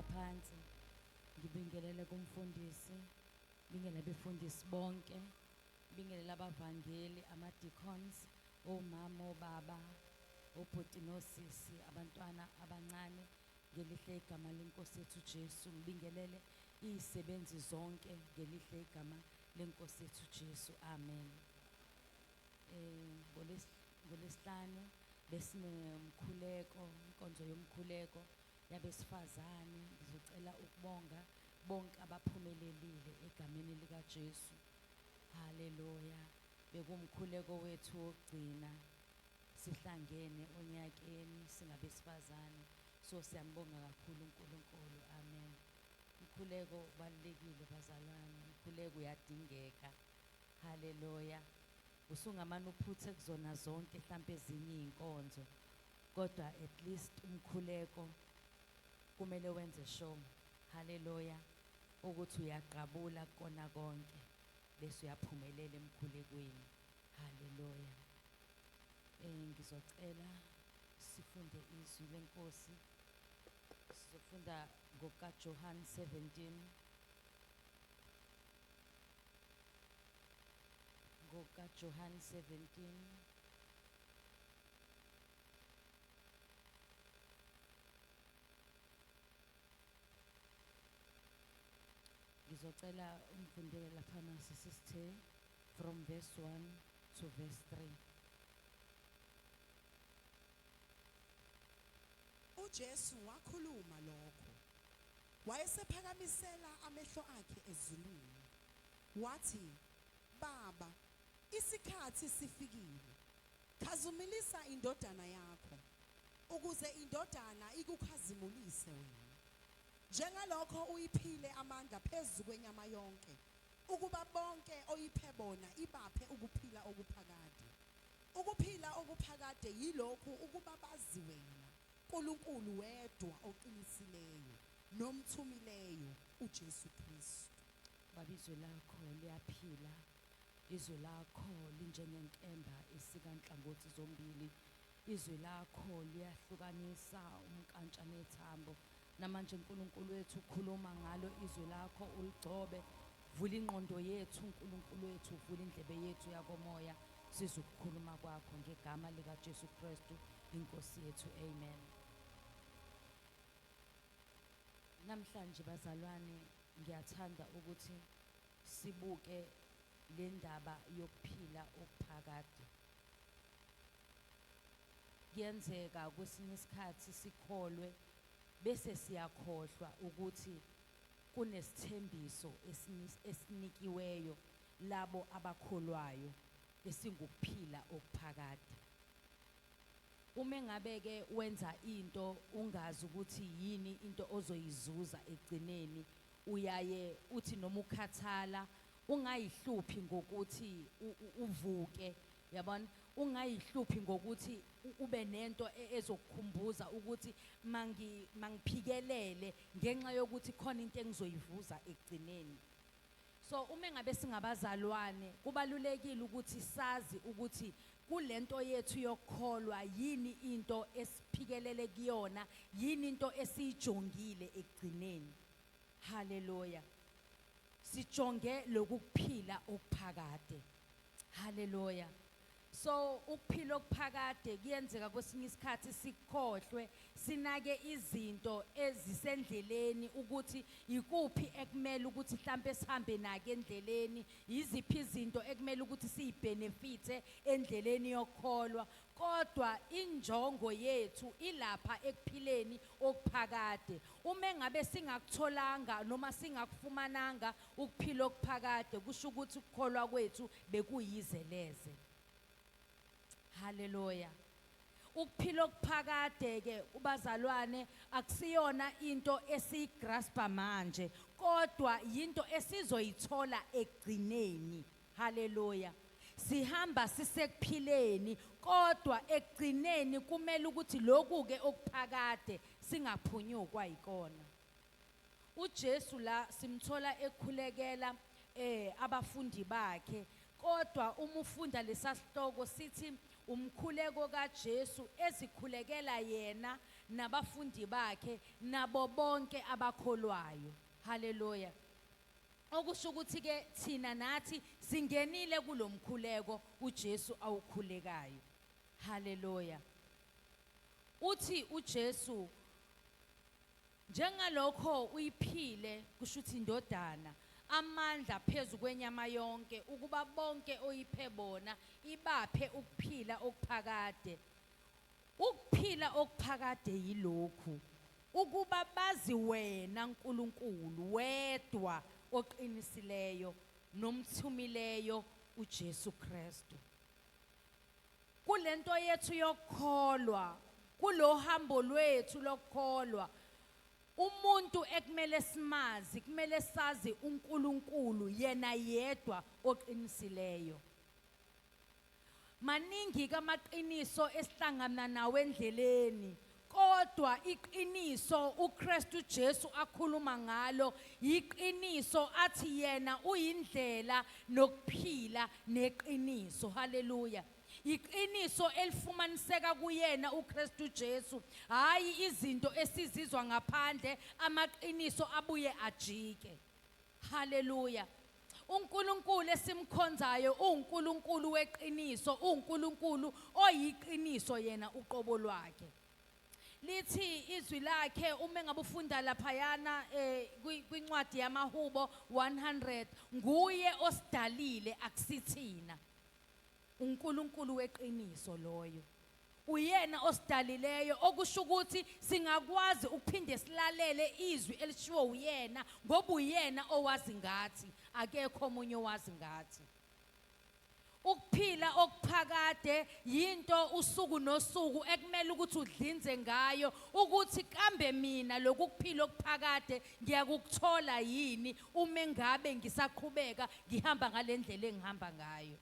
Ngizohlala phansi ngibingelele kumfundisi, ngibingelele abefundisi bonke, ngibingelele abavangeli, ama-deacons, omama, obaba, obhuti nosisi, abantwana abancane, ngelihle igama lenkosi yethu Jesu. Ngibingelele izisebenzi zonke ngelihle igama lenkosi yethu Jesu. Amen. Ngolesihlanu besinemkhuleko, inkonzo yomkhuleko yabesifazane. Ngizocela ukubonga bonke abaphumelelile egameni lika Jesu. Haleluya. Bekumkhuleko wethu wokugcina sihlangene onyakeni singabesifazane. So siyambonga kakhulu uNkulunkulu. Amen. Umkhuleko ubalulekile bazalwane, umkhuleko uyadingeka. Haleluya. Usungamane uphuthe kuzona zonke mhlambe ezinye izinkonzo, kodwa at least umkhuleko kumele wenze sure. Haleluya, ukuthi uyaqabula kona konke bese uyaphumelela emkhulekweni. Haleluya. Ngizocela sifunde izwi lenkosi. Sizofunda ngokaJohn 17. NgokaJohn 17. Ngizocela umfundele laphana sisithe from verse 1 to verse 3. UJesu wakhuluma lokho, wayesephakamisela amehlo akhe ezulwini, wathi, Baba, isikhathi sifikile, khazimulisa indodana yakho, ukuze indodana ikukhazimulise wena. Njengalokho uyiphile amandla phezu kwenyama yonke, ukuba bonke oyiphe bona ibaphe ukuphila okuphakade. Ukuphila okuphakade yilokhu, ukuba bazi wena, Nkulunkulu wedwa oqinisileyo, nomthumileyo, uJesu Kristu. Baba, izwi lakho liyaphila, izwi lakho linjengenkemba esika nhlangothi zombili, izwi lakho liyahlukanisa umnkantsha nethambo. Namanje uNkulunkulu wethu ukhuluma ngalo izwi lakho, uligcobe, vula ingqondo yethu uNkulunkulu wethu, vula indlebe yethu yakomoya, sizwe ukukhuluma kwakho ngegama likaJesu Kristu inkosi yethu. Amen. Namhlanje bazalwane, ngiyathanda ukuthi sibuke le ndaba yokuphila okuphakade. Kuyenzeka kwesinye isikhathi sikholwe bese siyakhohlwa ukuthi kunesithembiso esinikiweyo labo abakholwayo esingukuphila okuphakade. Uma ngabe ke wenza into ungazi ukuthi yini into ozoyizuza ekugcineni, uyaye uthi noma ukhathala ungayihluphi ngokuthi uvuke, yabona, ungayihluphi ngokuthi ube nento ezokukhumbuza ukuthi mangiphikelele ngenxa yokuthi khona into engizoyivuza ekugcineni. So uma ngabe singabazalwane, kubalulekile ukuthi sazi ukuthi kulento yethu yokukholwa yini into esiphikelele kuyona, yini into esiyijongile ekugcineni. Haleluya. Sijonge lokuphila okuphakade. Haleluya. So ukuphila okuphakade kuyenzeka kwesinye isikhathi sikhohlwe, sinake izinto ezisendleleni ukuthi ikuphi ekumele ukuthi mhlambe sihambe nake endleleni, yiziphi izinto ekumele ukuthi siyibenefithe endleleni yokukholwa, kodwa injongo yethu ilapha ekuphileni okuphakade. Uma ngabe singakutholanga noma singakufumananga ukuphila okuphakade, kusho ukuthi ukukholwa kwethu bekuyizeleze. Haleluya. Ukuphila okuphakade ke ubazalwane akusiyona into esiyigraspa manje, kodwa yinto esizoyithola ekugcineni. Haleluya. Sihamba sisekuphileni, kodwa ekugcineni kumele ukuthi lokhu ke okuphakade singaphunyukwa yikona. uJesu la simthola ekhulekela abafundi bakhe, kodwa uma ufunda lesasihloko sithi Umkhuleko kaJesu ezikhulekela yena nabafundi bakhe nabo bonke abakholwayo. Haleluya. Okusho ukuthi ke thina nathi singenile kulomkhuleko uJesu awukhulekayo. Haleluya. Uthi uJesu njengalokho uyiphile, kusho ukuthi indodana, amandla phezu kwenyama yonke, ukuba bonke oyiphe bona ibaphe ukuphila okuphakade. Ukuphila okuphakade yilokhu, ukuba bazi wena Nkulunkulu wedwa oqinisileyo nomthumileyo uJesu Kristu. Kulento yethu yokukholwa, kulohambo lwethu lokukholwa, umuntu ekumele simazi, kumele sazi uNkulunkulu yena yedwa oqinisileyo. Maningi kamaqiniso esihlangana nawo endleleni, kodwa iqiniso uKristu Jesu akhuluma ngalo iqiniso athi yena uyindlela nokuphila neqiniso. Haleluya. Iqiniso elifumaniseka kuyena uKristu Jesu, hayi izinto esizizwa ngaphandle, amaqiniso abuye ajike. Haleluya. uNkulunkulu esimkhonzayo uNkulunkulu weqiniso, uNkulunkulu oyiqiniso yena uqobo lwakhe. Lithi izwi lakhe uma engabe ufunda laphayana kwincwadi yamaHubo 100, nguye osidalile akusithina. uNkulunkulu weqiniso loyo. Uyena osidalileyo, okusho ukuthi singakwazi ukuphinde silalele izwi elishiwo uyena, ngoba uyena owazi ngathi, akekho omunye owazi ngathi. Ukuphila okuphakade yinto usuku nosuku ekumele ukuthi udlinze ngayo, ukuthi kambe mina lokhu kuphila okuphakade ngiyakukuthola yini uma engabe ngisaqhubeka ngihamba ngalendlela engihamba ngayo.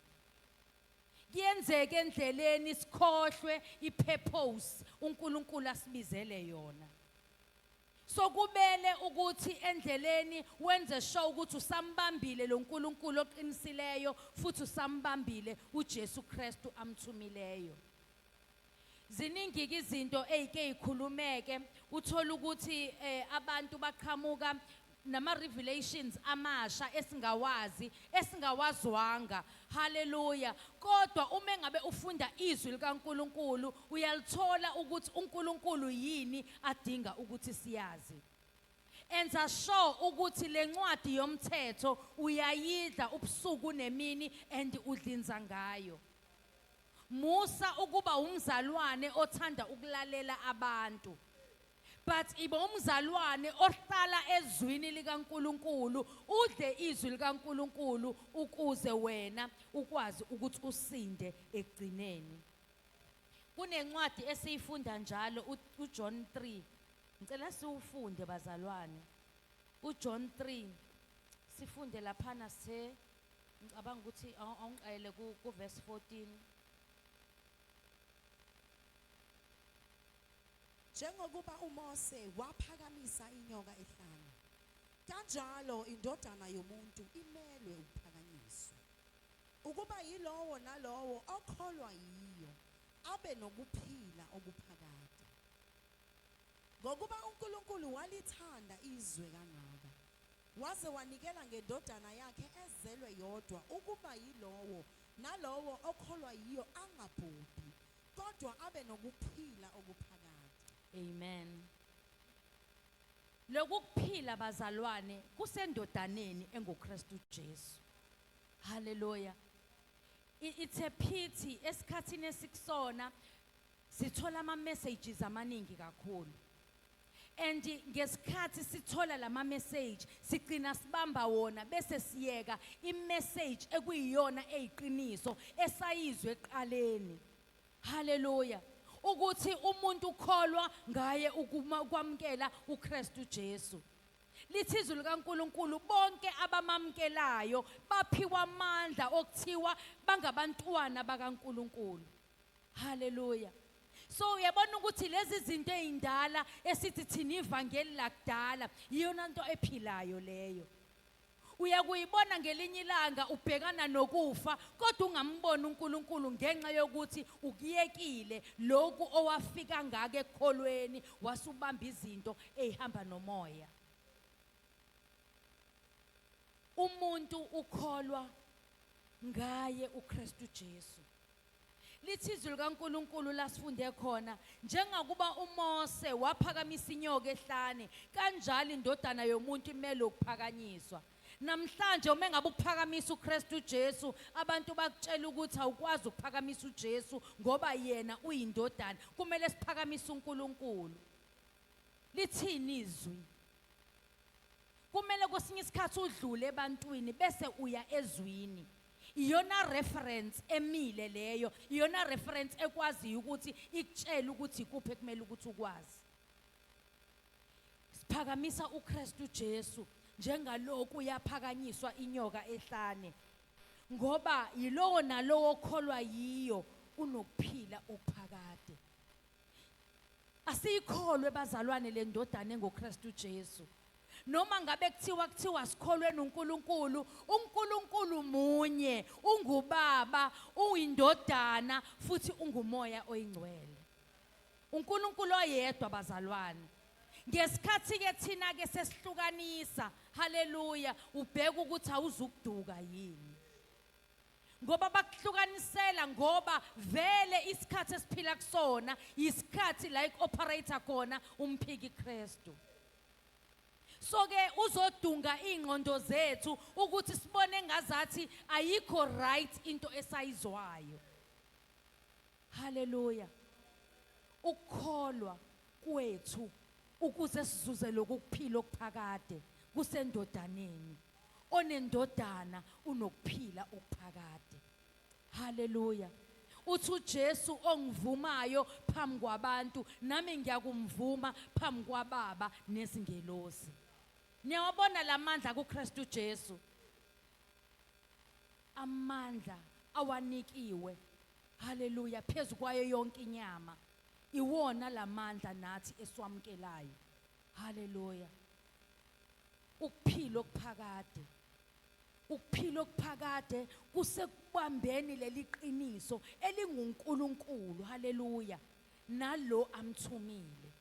Kuyenzeka endleleni sikhohlwe ipurpose uNkulunkulu asibizele yona. So kubele ukuthi endleleni wenze sure ukuthi usambambile lo nkulunkulu oqinisileyo, futhi usambambile uJesu Kristu amthumileyo. Ziningi ke izinto ezike zikhulumeke, uthola ukuthi abantu baqhamuka nama revelations amasha esingawazi, esingawazwanga. Haleluya. Kodwa uma engabe ufunda izwi likaNkuluNkulu uyalithola ukuthi uNkulunkulu yini adinga ukuthi siyazi. Enza sure ukuthi lencwadi yomthetho uyayidla ubusuku nemini and udlinza ngayo. Musa ukuba umzalwane othanda ukulalela abantu, but ibe umzalwane ohlala ezwini likaNkuluNkulu, udle izwi likaNkuluNkulu ukuze wena ukwazi ukuthi usinde ekugcineni. Kunencwadi esiyifunda njalo, uJohn 3. Ngicela siwufunde bazalwane. uJohn 3 sifunde laphana, se ngicabanga ukuthi awungiqalele ku verse 14. Njengokuba uMose waphakamisa inyoka ehlane, kanjalo indodana yomuntu imelwe ukuphakanyiswa, ukuba yilowo nalowo okholwa yiyo abe nokuphila okuphakade. Ngokuba uNkulunkulu walithanda izwe kangaka, waze wanikela ngendodana yakhe ezelwe yodwa, ukuba yilowo nalowo okholwa yiyo angabhubhi, kodwa abe nokuphila okuphakade. Amen. Lokhu kuphila bazalwane kusendodaneni enguKristu Jesu. Haleluya. It's a pity esikhathini esikusona sithola ama messages amaningi kakhulu. And ngesikhathi sithola lama message sigcina sibamba wona bese siyeka i-message ekuyiyona eyiqiniso esayizwe eqaleni. Haleluya. Ukuthi umuntu ukholwa ngaye ukwamukela uKristu Jesu. Lithi izwi likaNkuluNkulu bonke abamamkelayo baphiwa amandla okuthiwa bangabantwana bakaNkuluNkulu. Haleluya. So uyabona ukuthi lezi zinto ezindala esithi thina ivangeli lakudala iyona nto ephilayo leyo. Uyakuyibona ngelinye ilanga ubhekana nokufa kodwa ungamboni uNkulunkulu ngenxa yokuthi ukuyekile lokhu owafika ngake ekukholweni wasubamba izinto ezihamba nomoya. Umuntu ukholwa ngaye uKristu Jesu. Lithi izwi likaNkulunkulu lasifunde khona, njengakuba uMose waphakamisa inyoka ehlane, kanjalo indodana yomuntu imele ukuphakanyiswa. Namhlanje uma engabe ukuphakamisa uKristu Jesu, abantu bakutshela ukuthi awukwazi ukuphakamisa uJesu ngoba yena uyindodana, kumele siphakamise uNkulunkulu. Lithini izwi? Kumele kwesinye isikhathi udlule ebantwini bese uya ezwini. Iyona reference emile leyo, iyona reference ekwaziyo ukuthi ikutshele ukuthi ikuphi ekumele ukuthi ukwazi. Siphakamisa uKristu Jesu njengalokhu uyaphakanyiswa inyoka ehlane, ngoba yilowo nalowo okholwa yiyo unokuphila okuphakade. Asiyikholwe bazalwane le ndodana engoKristu Jesu. Noma ngabe kuthiwa sikholwe noNkulunkulu, uNkulunkulu munye, ungubaba, uyindodana futhi ungumoya oyingcwele. uNkulunkulu oyedwa bazalwane. Ngesikhathi ke thina ke sesihlukanisa, haleluya, ubheka ukuthi awuzukuduka yini. Ngoba bakuhlukanisela ngoba vele isikhathi esiphila kusona isikhathi la ioperator khona umphiki Kristu. So ke uzodunga ingqondo zethu ukuthi sibone ngazathi ayikho right into esayizwayo. Haleluya. Ukukholwa kwethu ukuze sizuze lokuphila okuphakade kusendodaneni. Onendodana unokuphila okuphakade. Haleluya. Uthi uJesu ongivumayo phambi kwabantu, nami ngiyakumvuma phambi kwaBaba nezingelosi. Niyawabona lamandla kuKristu Jesu. Amandla awanikiwe, haleluya, phezu kwayo yonke inyama. Iwona lamandla nathi esiwamukelayo. Haleluya. Ukuphila okuphakade. Ukuphila okuphakade kusekubambeni leli qiniso elinguNkulunkulu, haleluya, nalo amthumile.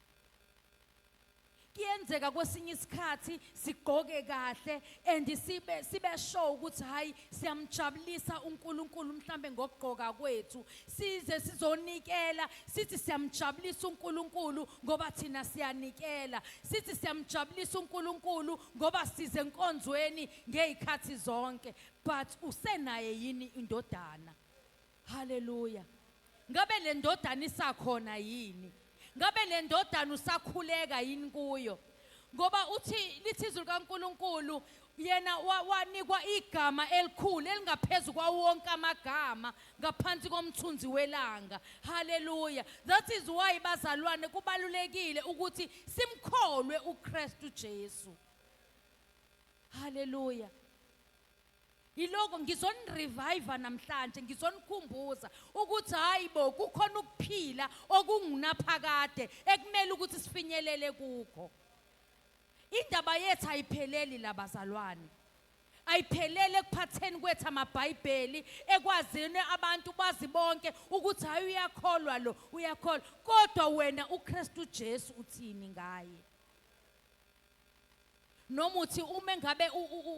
Kuyenzeka kwesinye isikhathi sigqoke kahle and sibe sure ukuthi hayi siyamjabulisa uNkulunkulu mhlambe ngokugqoka kwethu, size sizonikela sithi siyamjabulisa uNkulunkulu ngoba thina siyanikela, sithi siyamjabulisa uNkulunkulu ngoba size enkonzweni ngezikhathi zonke, but usenaye yini indodana? Haleluya. Ngabe le ndodana isakhona yini? Ngabe le ndodana usakhuleka yini kuyo? Ngoba uthi lithi izwi likaNkulunkulu yena wanikwa igama elikhulu elingaphezulu kwawo wonke amagama ngaphansi komthunzi welanga. Haleluya. That is why bazalwane kubalulekile ukuthi simkholwe uKristu Jesu. Haleluya. Yiloko ngizonirevive namhlanje, ngizonikhumbuza ukuthi hayibo kukhona ukuphila okungunaphakade ekumele ukuthi sifinyelele kukho. Indaba yethu ayipheleli labazalwane. Ayiphelele ekuphatheni kwethu amaBhayibheli, ekwazini abantu bazi bonke ukuthi hayi uyakholwa lo, uyakholwa. Kodwa wena uKristu Jesu uthini ngaye? Noma uthi uma ngabe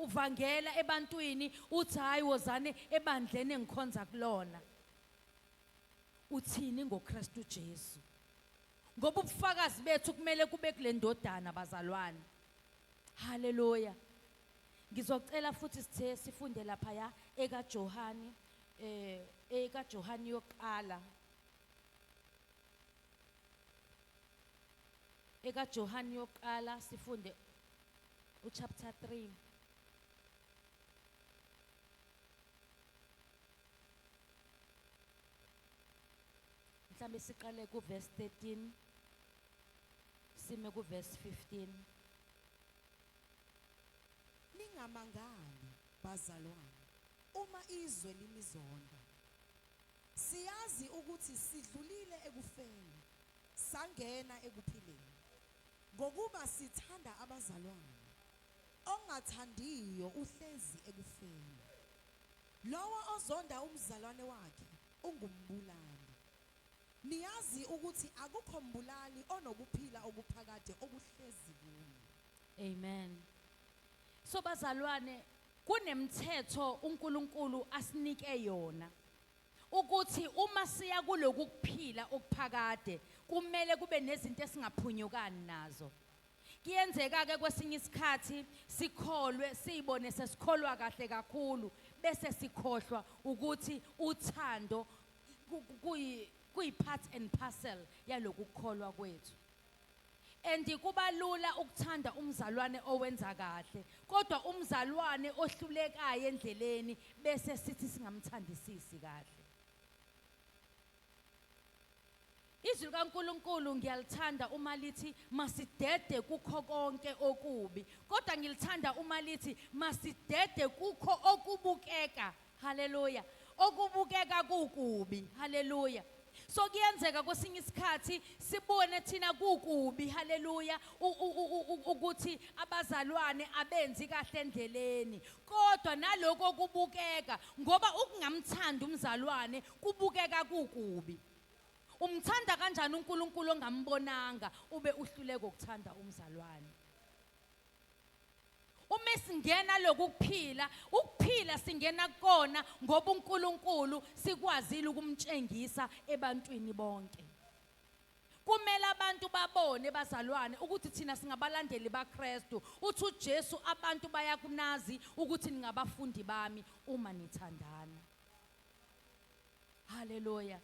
uvangela ebantwini uthi hayi wozane ebandleni engikhonza kulona, uthini ngoKristu Jesu? Ngoba ubufakazi bethu kumele kube kule ndodana bazalwane. Haleluya. Ngizocela futhi sithe sifunde lapha ya ekaJohani, ekaJohani yokuqala. EkaJohani yokuqala sifunde uchapter 3. Mhlambe siqale ku verse 13 sime ku verse 15. Ningamangali bazalwane uma izwe linizonda. Siyazi ukuthi sidlulile ekufeni sangena ekuphileni, ngokuba sithanda abazalwane. Ongathandiyo uhlezi ekufeni. Lowo ozonda umzalwane wakhe ungumbulali. Niyazi ukuthi akukho mbulali onokuphila okuphakade okuhlezi kuye. Amen. So bazalwane, kunemthetho uNkulunkulu asinike yona ukuthi uma siya kuloku kuphila okuphakade kumele kube nezinto esingaphunyukani nazo. Kuyenzeka ke kwesinye isikhathi sikholwe, siyibone sesikholwa kahle kakhulu, bese sikhohlwa ukuthi uthando kuyi part and parcel yaloku kukholwa kwethu. And kuba lula ukuthanda umzalwane owenza kahle, kodwa umzalwane ohlulekayo endleleni bese sithi singamthandisisi kahle. Izwi likaNkulunkulu ngiyalithanda uma lithi masidede kukho konke okubi, kodwa ngilithanda uma lithi masidede kukho okubukeka. Haleluya. Okubukeka kukubi. Haleluya. So kuyenzeka kwesinye isikhathi sibone thina kukubi, haleluya, ukuthi abazalwane abenzi kahle endleleni, kodwa naloko kubukeka, ngoba ukungamthandi umzalwane kubukeka kukubi. Umthanda kanjani uNkulunkulu ongambonanga ube uhluleka ukuthanda umzalwane? Uma singena lokuphila, ukuphila singena kukona ngoba uNkulunkulu sikwazile ukumtshengisa ebantwini bonke. Kumele abantu babone bazalwane ukuthi thina singabalandeli baKristu. Uthi uJesu abantu bayakunazi ukuthi ningabafundi bami uma nithandana. Haleluya.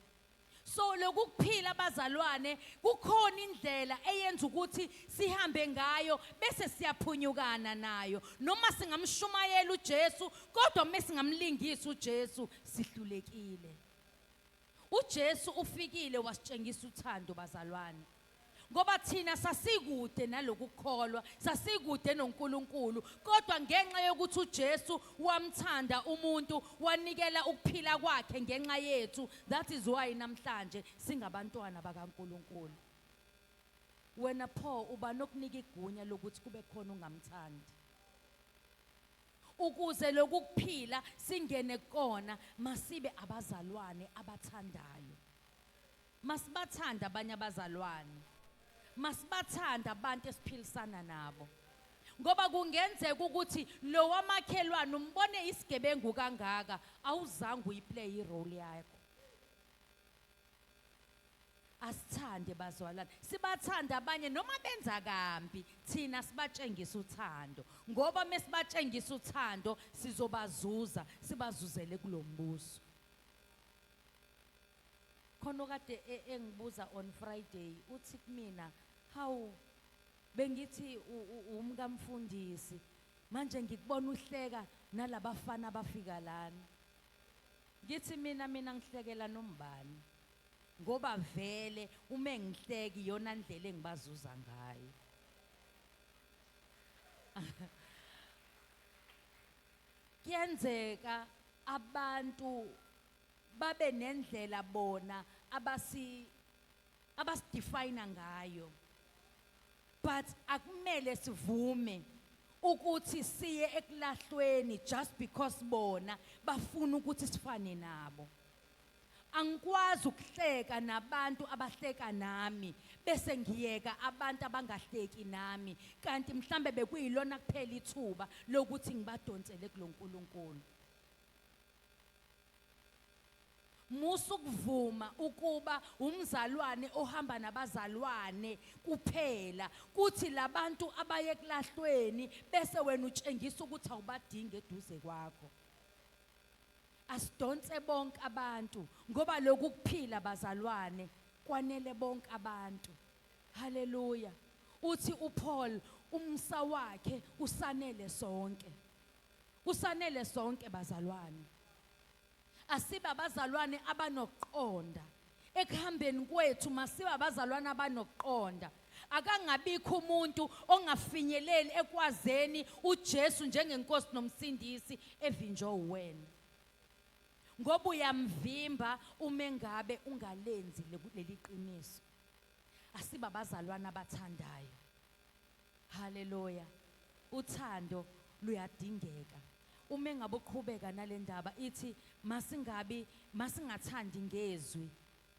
So lokuphila bazalwane kukhona indlela eyenza ukuthi sihambe ngayo bese siyaphunyukana nayo. Noma singamshumayela uJesu, kodwa uma singamlingisi uJesu sihlulekile. uJesu ufikile wasitshengisa uthando bazalwane. Ngoba thina sasikude nalokukholwa, sasikude noNkulunkulu, kodwa ngenxa yokuthi uJesu wamthanda umuntu, wanikela ukuphila kwakhe ngenxa yethu, that is why namhlanje singabantwana bakaNkulunkulu. Wena pho uba nokunika igunya lokuthi kube khona ungamthandi? Ukuze lokuphila singene kona, masibe abazalwane abathandayo. Masibathanda abanye abazalwane. Masibathanda abantu esiphilisana nabo. Ngoba kungenzeka ukuthi lo wamakhelwane umbone isigebengu kangaka, awuzange uyiplay irole yakho. Asithande bazalwane, sibathanda abanye noma benza kambi, thina sibatshengisa uthando. Ngoba mesibatshengisa uthando sizobazuza, sibazuzele kulombuso. Khona okade engibuza on Friday, uthi kumina, hawu bengithi umkamfundisi, manje ngikubona uhleka nalabafana abafika lana. Ngithi mina ngihlekela nombani, ngoba vele uma ngihleki iyona ndlela engibazuza ngayo. Kuyenzeka abantu babe nendlela bona abasidefine ngayo, but akumele sivume ukuthi siye ekulahlweni just because bona bafuna ukuthi sifane nabo. Angikwazi ukuhleka nabantu abahleka nami bese ngiyeka abantu abangahleki nami, kanti mhlambe bekuyilona kuphela ithuba lokuthi ngibadonsele kuloNkulunkulu. Musa ukuvuma ukuba umzalwane ohamba nabazalwane kuphela, kuthi labantu abaye kulahlweni bese wena utshengisa ukuthi awubadingi eduze kwakho. Asidonse bonke abantu, ngoba lokhu kuphila bazalwane kwanele bonke abantu. Haleluya. Uthi uPaul umsa wakhe usanele sonke. Usanele sonke bazalwane. Asibe abazalwane abanokuqonda. Ekuhambeni kwethu masibe abazalwane abanokuqonda. Akangabikho umuntu ongafinyeleli ekwazeni uJesu njengenkosi nomsindisi evinjwe uwena. Ngoba uyamvimba uma engabe ungalenzi leli qiniso. Asibe abazalwane abathandayo. Haleluya. Uthando luyadingeka. Uma engabe uqhubeka nale ndaba ithi masingabi masingathandi ngezwi.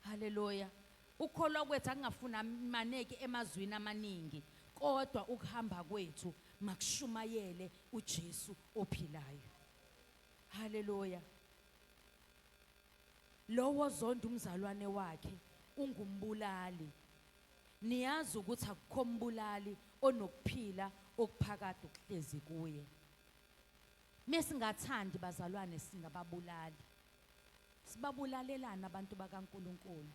Haleluya. Ukukholwa kwethu akungafuna maneki emazwini amaningi, kodwa ukuhamba kwethu makushumayele uJesu ophilayo. Haleluya. Lowo ozonda umzalwane wakhe ungumbulali. Niyazi ukuthi akukho mbulali onokuphila okuphakade okuhlezi kuye. Mesingathandi bazalwane singababulali. Sibabulalelana abantu bakaNkuluNkulu.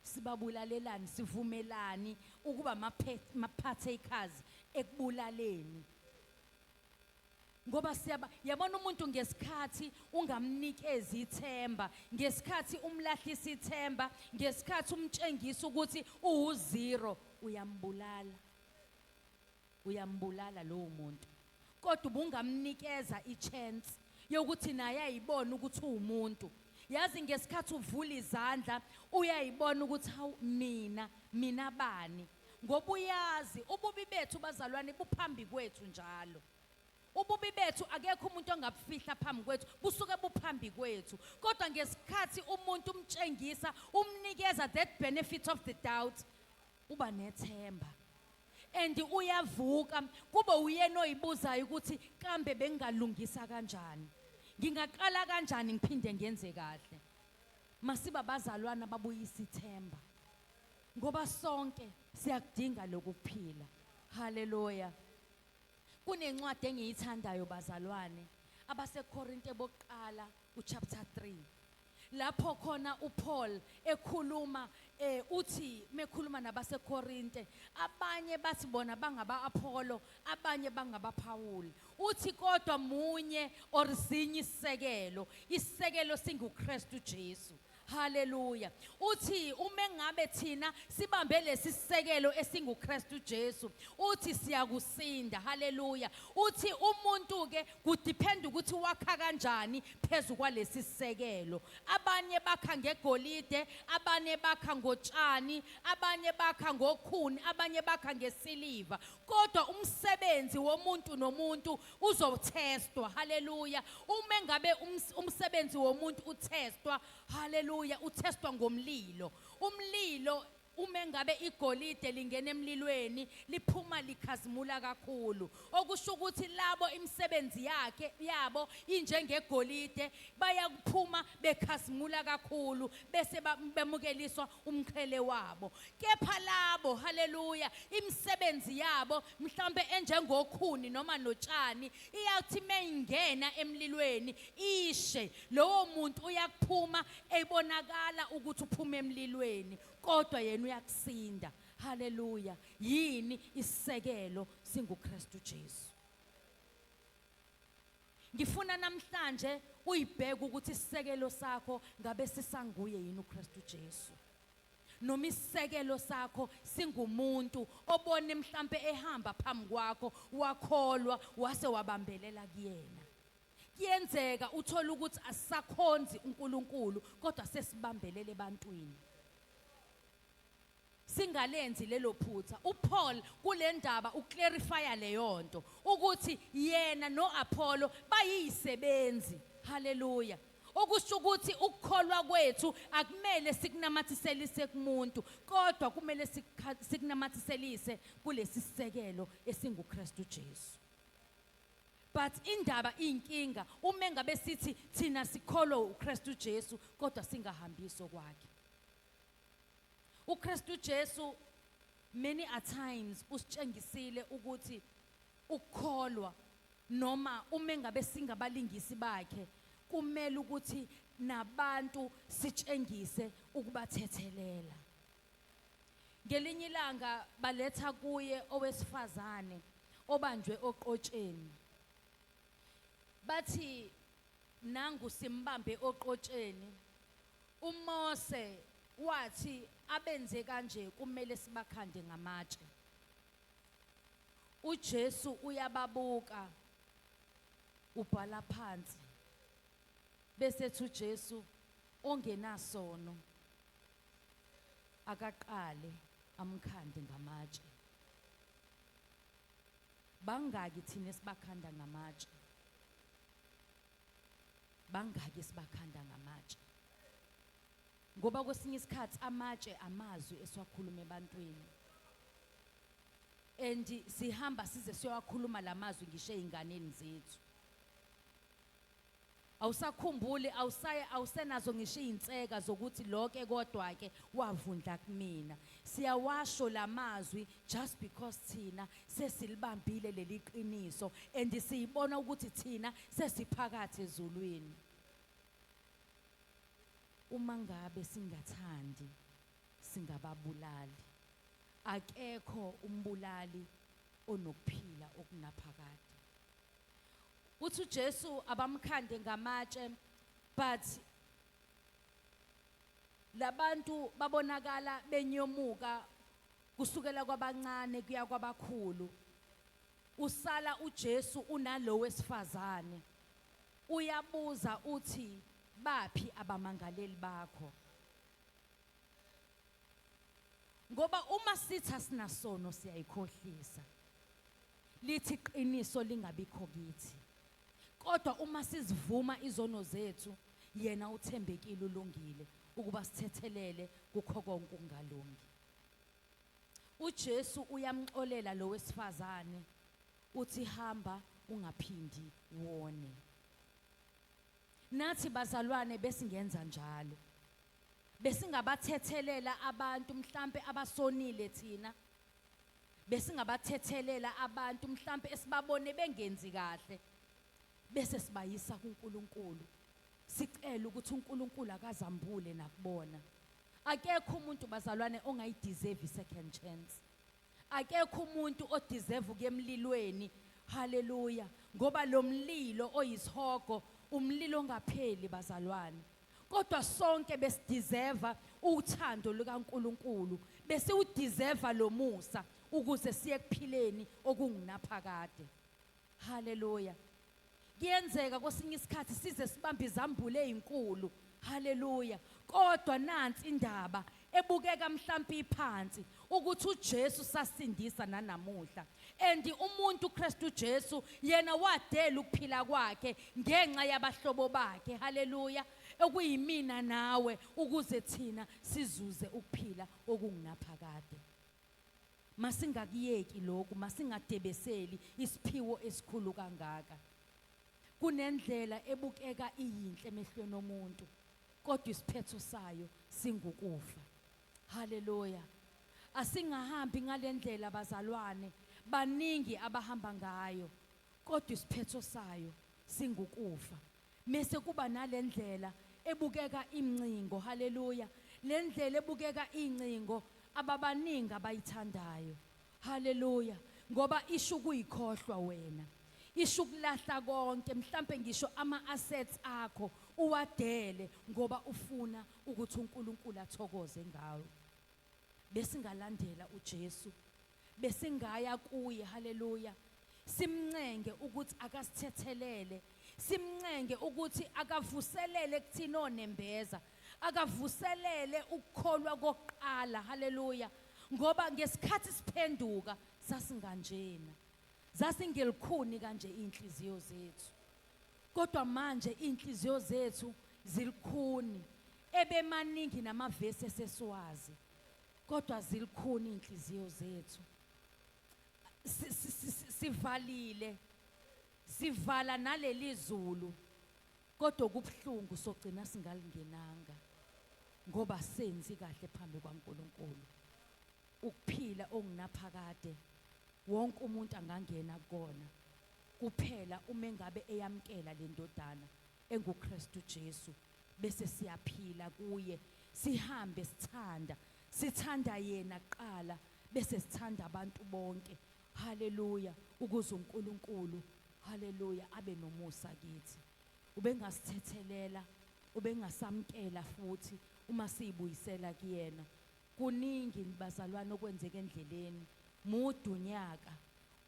Sibabulalelani, sivumelani ukuba ama-partakers ekubulaleni. Ngoba siyaba yabona umuntu ngesikhathi ungamnikezi ithemba, ngesikhathi umlahlisa ithemba, ngesikhathi umtshengisa ukuthi uwu-zero, uyambulala. Uyambulala lowo muntu. Kodwa ubungamnikeza i-chance yokuthi naye ayibone ukuthi uwumuntu. Yazi ngesikhathi uvula izandla uyayibona ukuthi hawu mina bani, ngoba uyazi ububi bethu bazalwane buphambi kwethu njalo. Ububi bethu akekho umuntu ongabufihla phambi kwethu, busuke buphambi kwethu. Kodwa ngesikhathi umuntu umtshengisa, umnikeza that benefit of the doubt, uba nethemba. And uyavuka kube uyena oyibuzayo ukuthi kambe bengingalungisa kanjani, ngingaqala kanjani ngiphinde ngenze kahle. Masiba bazalwana babuyisa ithemba, ngoba sonke siyakudinga lokuphila. Haleluya. Kunencwadi engiyithandayo bazalwane, abaseKorinte bokuqala uchapter 3, lapho khona uPaul ekhuluma, uthi mekhuluma nabaseKorinte, abanye bathi bona bangaba Apollo, abanye bangaba Paul. Uthi kodwa munye or sinye isisekelo, isisekelo singuKristu Jesu. Haleluya. Uthi uma ngabe thina sibambe lesi sisekelo esinguKristu Jesu, uthi siyakusinda. Haleluya. Uthi umuntu ke kudepend ukuthi wakha kanjani phezu kwalesi sisekelo. Abanye bakha ngegolide, abanye bakha ngotshani, abanye bakha ngokhuni, abanye bakha ngesiliva. Kodwa umsebenzi womuntu nomuntu uzothestwa. Haleluya. Uma ngabe umsebenzi womuntu uthestwa, haleluya, uthestwa ngomlilo. Umlilo, uma ngabe igolide lingena emlilweni, liphuma likhazimula kakhulu. Okusho ukuthi labo imisebenzi yakhe yabo injengegolide, bayakuphuma bekhazimula kakhulu bese bemukeliswa umqhele wabo. Kepha labo, haleluya, imisebenzi yabo mhlambe enjengokhuni noma notshani, iyathi mayingena emlilweni ishe, lowo muntu uyakuphuma ebonakala ukuthi uphuma emlilweni, kodwa yena uyakusinda. Haleluya. Yini isisekelo? SinguKristu Jesu. Ngifuna namhlanje uyibheke ukuthi isisekelo sakho ngabe sisanguye yini uKristu Jesu, noma isisekelo sakho singumuntu obone mhlambe ehamba phambi kwakho wakholwa wase wabambelela kuyena. Kuyenzeka uthole ukuthi asisakhonzi uNkulunkulu kodwa sesibambelele ebantwini. Singalenzi lelo phutha. uPaul kule ndaba uclarifya leyo nto ukuthi yena noApollo bayisebenzi. Haleluya. Okusho ukuthi ukukholwa kwethu akumele sikunamathiselise kumuntu, kodwa kumele sikunamathiselise kulesi sisekelo esinguKristu Jesu. But indaba inkinga uma ngabe sithi thina sikholwa uKristu Jesu kodwa singahambisi kwakhe. uKristu Jesu many a times usitshengisile ukuthi ukukholwa noma uma ngabe singabalingisi bakhe kumele ukuthi nabantu sitshengise ukubathethelela. Ngelinye ilanga baletha kuye owesifazane obanjwe oqotsheni. Bathi nangu simbambe oqotsheni. uMose wathi abenze kanje kumele sibakhande ngamatshe. uJesu uyababuka, ubhala phansi, bese ethi uJesu ongenasono akaqale amkhande ngamatshe. Bangaki thina esibakhanda ngamatshe? Bangaki esibakhanda ngamatshe? Ngoba kwesinye isikhathi amatshe amazwi esiwakhuluma ebantwini. And sihamba size siyowakhuluma lamazwi ngisho ezinganeni zethu. Awusakhumbuli, awusaye, awusenazo ngisho izinseka zokuthi loke kodwa ke wavundla kumina. Siyawasho lamazwi just because thina sesilibambile leli qiniso and siyibona ukuthi thina sesiphakathi ezulwini. Uma ngabe singathandi singababulali. Akekho umbulali onokuphila okunaphakade. Uthi uJesu abamkhande ngamatshe, but labantu babonakala benyomuka kusukela kwabancane kuya kwabakhulu. Usala uJesu unalo wesifazane, uyabuza uthi baphi abamangaleli bakho? Ngoba uma sithi asinasono siyayikhohlisa, lithi iqiniso lingabikho kithi. Kodwa uma sizivuma izono zethu, yena uthembekile ulungile ukuba sithethelele kukho konke ukungalungi. uJesu uyamxolela lo wesifazane, uthi hamba ungaphindi wone. Nathi bazalwane besingenza njalo, besingabathethelela abantu mhlambe abasonile thina, besingabathethelela abantu mhlambe esibabone bengenzi kahle, bese sibayisa kuNkulunkulu, sicela ukuthi uNkulunkulu akazambule nakubona. Akekho umuntu bazalwane ongayideserve second chance. Akekho umuntu odeserve ukuya emlilweni. Haleluya. Ngoba lo mlilo oyisihogo umlilo ongapheli bazalwane. Kodwa sonke besideserve uthando lukaNkulunkulu, besiwudeserve lo musa ukuze siye kuphileni okungunaphakade. Haleluya. Kuyenzeka kwesinye isikhathi size sibambe izambulo ezinkulu. Haleluya. Kodwa nansi indaba ebukeka mhlampi iphansi, ukuthi uJesu sasindisa nanamuhla. And umuntu uKristu Jesu yena wadela ukuphila kwakhe ngenxa yabahlobo bakhe. Haleluya. Okuyimina nawe, ukuze thina sizuze ukuphila okungunaphakade. Masingakuyeki lokhu, masingadebeseli isiphiwo esikhulu kangaka. Kunendlela ebukeka iyinhle emehlweni omuntu, kodwa isiphetho sayo singukufa. Haleluya. Asingahambi ngalendlela bazalwane, baningi abahamba ngayo, kodwa isiphetho sayo singukufa. Mese kuba nalendlela ebukeka imncingo. Haleluya. Lendlela ebukeka incingo ababaningi abayithandayo. Haleluya. Ngoba isho ukuyikhohlwa wena, isho ukulahla konke, mhlambe ngisho ama assets akho uwadele ngoba ufuna ukuthi uNkulunkulu athokoze ngawe. Besingalandela uJesu, besingaya kuye. Haleluya. Simncenge ukuthi akasithethelele, simncenge ukuthi akavuselele kuthina onembeza, akavuselele ukukholwa kokuqala. Haleluya. Ngoba ngesikhathi siphenduka sasinganjena, zasingelikhuni kanje inhliziyo zethu, kodwa manje inhliziyo zethu zilikhuni. Ebemaningi namavesi esesiwazi, kodwa zilikhuni inhliziyo zethu. Sivalile, sivala naleli zulu, kodwa kubhlungu sogcina singalingenanga ngoba senzi kahle phambi kwaNkulunkulu. Ukuphila ongunaphakade wonke umuntu angangena kukona kuphela uma engabe eyamkela le ndodana enguKristu Jesu, bese siyaphila kuye, sihambe sithanda, sithanda yena kuqala, bese sithanda abantu bonke. Haleluya. Ukuze uNkulunkulu, haleluya, abe nomusa kithi. Ubengasithethelela, ubengasamkela futhi uma siyibuyisela kuyena. Kuningi bazalwane okwenzeka endleleni. Mude unyaka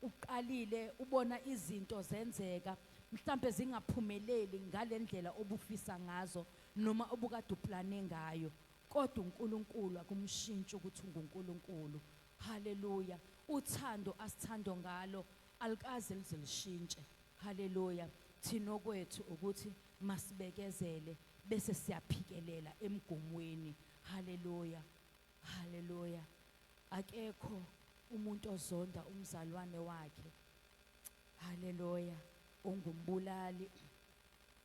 uqalile, ubona izinto zenzeka mhlambe zingaphumeleli ngalendlela obufisa ngazo noma obukade uplane ngayo, kodwa uNkulunkulu akumshintshi ukuthi unguNkulunkulu. Haleluya. Uthando asithando ngalo. Alikaze lize lishintshe. Haleluya. Thina okwethu ukuthi masibekezele bese siyaphikelela emgomweni. Haleluya. Haleluya. Akekho umuntu ozonda umzalwane wakhe. Haleluya. Ungumbulali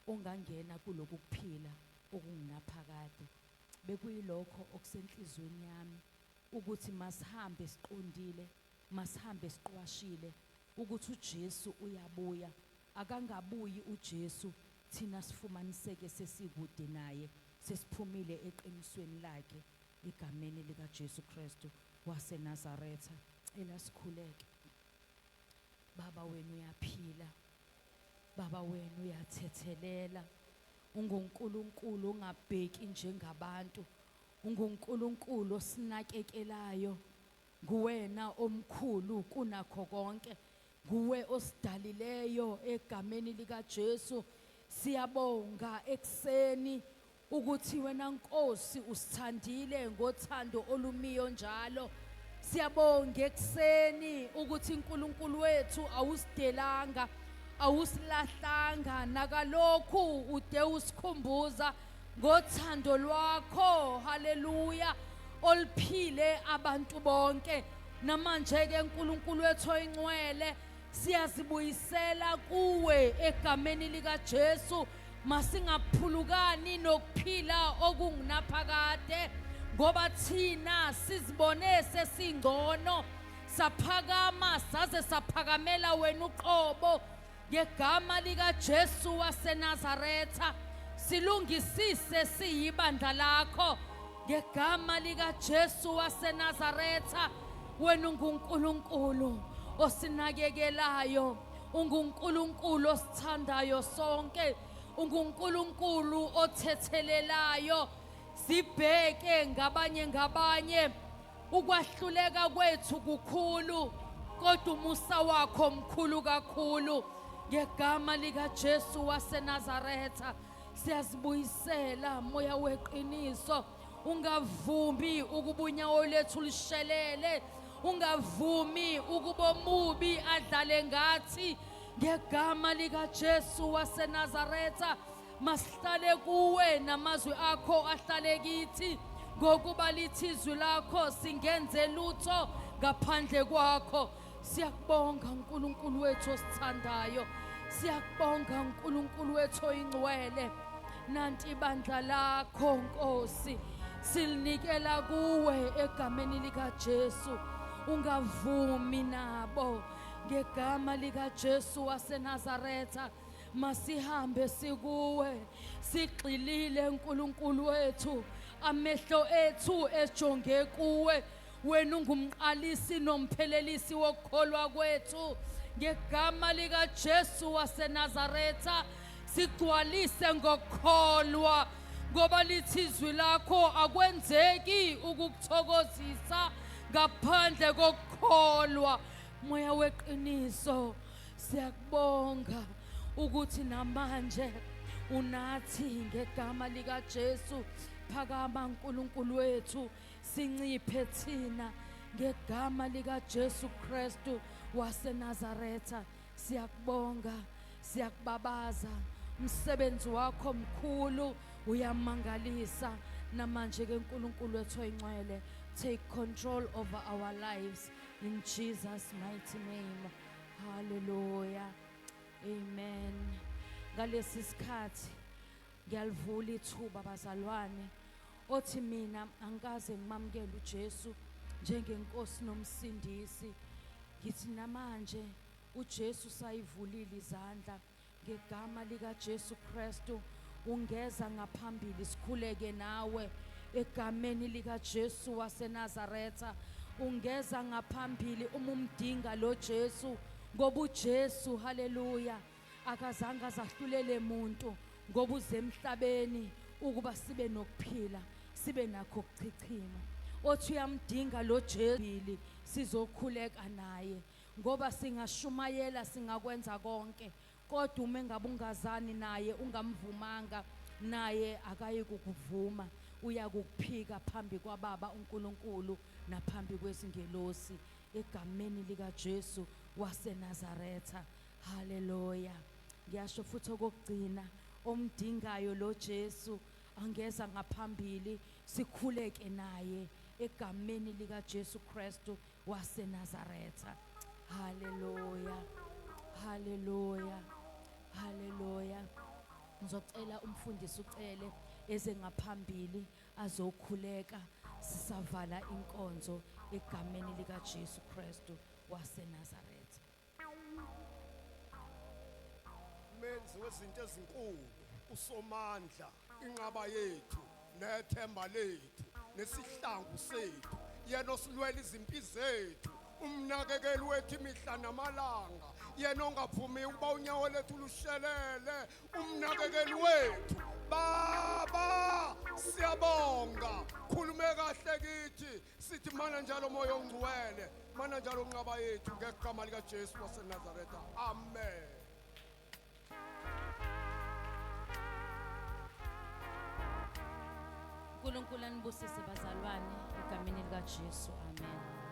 ongangena kuloku kuphila okungunaphakade. Bekuyilokho okusenhlizweni yami ukuthi masihambe siqondile, masihambe siqwashile ukuthi uJesu uyabuya. Akangabuyi uJesu thina sifumaniseke sesikude naye, sesiphumile eqinisweni lakhe, egameni lika Jesu Kristu waseNazaretha. Cela sikhuleke. Baba wenu uyaphila, Baba wenu uyathethelela, unguNkulunkulu ongabheki njengabantu, unguNkulunkulu osinakekelayo, nguwena omkhulu kunakho konke, nguwe osidalileyo egameni lika Jesu. Siyabonga ekseni ukuthi wena Nkosi usithandile ngothando olumiyo njalo. Siyabonga ekseni ukuthi uNkulunkulu wethu awusidelanga, awusilahlanga, nakalokhu ude usikhumbuza ngothando lwakho, haleluya, oluphile abantu bonke. Namanje ke uNkulunkulu wethu oyingcwele, siyazibuyisela kuwe egameni lika Jesu. Masingaphulukani nokuphila okungunaphakade, ngoba thina sizibone sesingcono, saphakama saze saphakamela wena uqobo. Ngegama lika Jesu waseNazaretha silungisise siyibandla lakho. Ngegama lika Jesu waseNazaretha, wena unguNkulunkulu osinakekelayo, unguNkulunkulu osithandayo sonke, unguNkulunkulu othethelelayo. Sibheke ngabanye ngabanye, ukwahluleka kwethu kukhulu, kodwa umusa wakho mkhulu kakhulu. Ngegama lika Jesu waseNazaretha siyazibuyisela, moya weqiniso. Ungavumi ukuba unyawo lethu lishelele, ungavumi ukuba omubi adlale ngathi. Ngegama lika Jesu waseNazaretha masihlale kuwe namazwi akho ahlale kithi, ngokuba lithi izwi lakho singenze lutho ngaphandle kwakho. Siyakubonga uNkulunkulu wethu osithandayo, siyakubonga uNkulunkulu wethu oyingcwele. Nanti ibandla lakho Nkosi, silinikela kuwe egameni lika Jesu. Ungavumi nabo, ngegama lika Jesu waseNazaretha masihambe sikuwe sigxilile uNkulunkulu wethu, amehlo ethu ejonge kuwe. Wena ungumqalisi nomphelelisi wokukholwa kwethu. Ngegama lika Jesu waseNazaretha sigcwalise ngokukholwa, ngoba lithi izwi lakho akwenzeki ukukuthokozisa ngaphandle kokukholwa. Moya weqiniso, siyakubonga ukuthi namanje unathi ngegama lika Jesu. Phakama uNkulunkulu wethu, sinciphe thina ngegama lika Jesu Kristu waseNazaretha. Siyakubonga, siyakubabaza, umsebenzi wakho mkhulu, uyamangalisa. Namanje ke uNkulunkulu wethu oyingcwele, take control over our lives in Jesus mighty name. Hallelujah, amen. Ngalesi sikhathi ngiyalivula ithuba bazalwane othi mina angikaze ngimamukele uJesu njengenkosi nomsindisi. Ngithi namanje uJesu sayivulile izandla ngegama lika Jesu Kristu. Ungeza ngaphambili sikhuleke nawe egameni lika Jesu waseNazaretha. Ungeza ngaphambili uma umdinga lo Jesu, ngoba uJesu, haleluya, akazange azahlulele muntu, ngoba uze emhlabeni ukuba sibe nokuphila, sibe nakho ukuchichima. Othi uyamdinga lo Jesu, sizokhuleka naye, ngoba singashumayela singakwenza konke, kodwa uma engabe ungazani naye, ungamvumanga naye, akayi kukuvuma, uyakukuphika phambi kwababa uNkulunkulu naphambi kwezingelosi. egameni likaJesu waseNazaretha. Haleluya. Ngiyasho futhi okokugcina, omdingayo lo Jesu angeza ngaphambili sikhuleke naye egameni likaJesu Kristu waseNazaretha. Haleluya. Haleluya. Haleluya. Ngizocela umfundisi ucele eze ngaphambili azokhuleka sisavala inkonzo egameni likaJesu Kristu waseNazaretha. Menzi wezinto ezinkulu, uSomandla, inqaba yethu nethemba lethu nesihlangu sethu, yena osilwela izimpi zethu, umnakekeli wethu imihla namalanga, yena ongaphumi ukuba unyawo lethu lushelele, umnakekeli wethu. Baba, siyabonga, khulume kahle kithi, sithi mana njalo Moya oNgcwele, mana njalo nqaba yethu, ngegama likaJesu waseNazaretha, amen. uNkulunkulu anibusise bazalwane egameni likaJesu, amen.